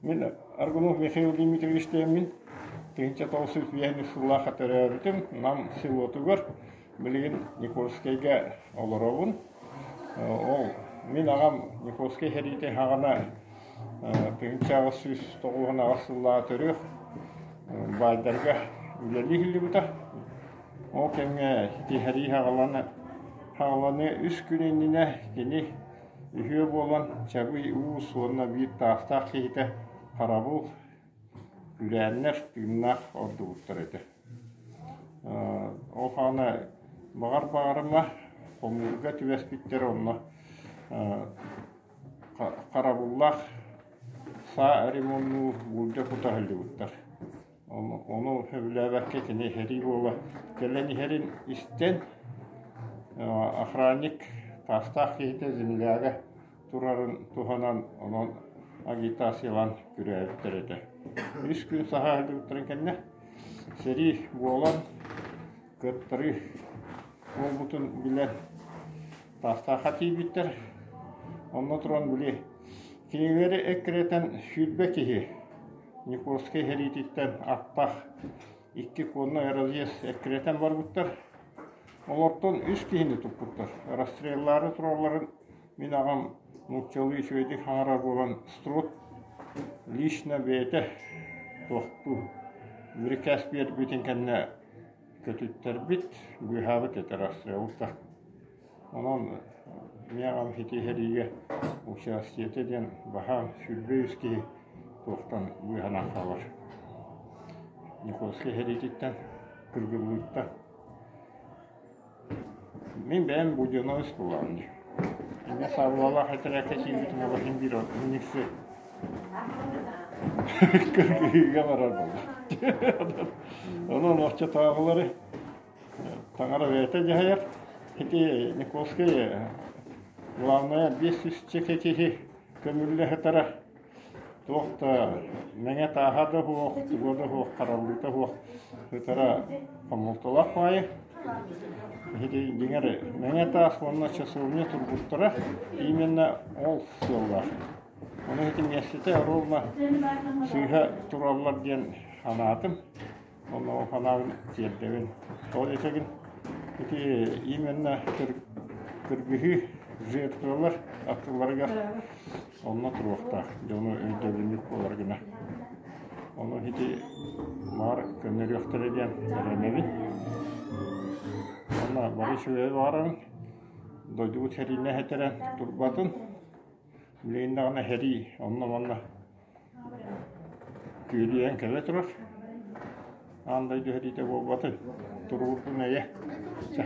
Мин Аргунов Михаил Дмитриевич диэммин 1905 сыллаахха төрөөбүтүм. Нам селотугар билигин Никольскайга олоробун. Ол мин аҕам Никольскай сэриитин саҕана 1898 сыллааҕы төрүөх баайдарга үлэлии сылдьыбыта. Ол кэмҥэ ити сэрии саҕаланыы үс күн иннинэ кини үһүө буолан Чабый Уус уонна биир таастаах киһитэ харабыл күрээннэр тыыннаах ордубуттар этэ. Ол хаана баҕар баҕарыма хомуурга түбэспиттэр онно харабыллаах саа ремоннуур буулдьа кута сылдьыбыттар. Ону сөбүлээбэккэ кини сэрии буола кэлэн иһэрин истэн охранник таастаах киһитэ земляга турарын туһанан онон агитациялаан күрээбиттэр этэ. Үс күн саһа сылдьыбыттарын кэннэ сэрии буолан кыаттарыы буолбутун билэн Таастаахха тиийбиттэр. Онно туран били кинилэри эккирэтэн 20 киһи Никольскай сэриититтэн аттаах икки коннай разъезд эккирэтэн барбыттар. Олортон үс киһини туппуттар. Расстреллаары туралларын мин аҕам нууччалыы үчүгэйдик саҥарар буолан Строд лично бэйэтэ туохтуу бирикээс биэрбитин кэннэ көтүттэрбит, быыһаабыт этэ расстрелга. Онон мин аҕам ситиһэриигэ участиета диэн баһаам 23 киһи туохтан быыһанан хаалар. Никольскай сэриититтэн кыргыллыыттан. Мин бэйэм буденовец буолаҕым дии. Инньэ саабылалаах этэрээккэ киирбитим олох иһин биир миникси кыргыһыыга барар буолла. Онон оччотооҕулары Таҥара бэйэтэ дьаһайар. Ити Никольскай главное 500 киһи көмүллэ сытара. Туох да мэҥэ тааһа да суох, туга да суох, хараллыыта суох сытара хомолтолоох баайы. Ити дьиҥэр мэҥэ таас уонна часовня турбуттара именно ол сыаллаах. Ону ити миэстэтэ ровно сыыһа тураллар диэн санаатым. Онно санаабын тиэрдэбин. Тоҕо диэтэҕин ити именно кыргыһыы жертвалар аттыларыгар онно туруохтаах дьону өйдөбүнньүк буолар гына. Ону ити баар көннөрүөхтэрэ диэн эрэнэбин. Онно бары үчүгэйи баҕарабын. Дойдубут сэриинэ сэтэрэн турбатын. Билигин даҕаны сэрии онно-манна Күөлүйэн кэлэ турар. Аан дойду сэриитэ буолбатын, туругурдун эйэ. Чэ.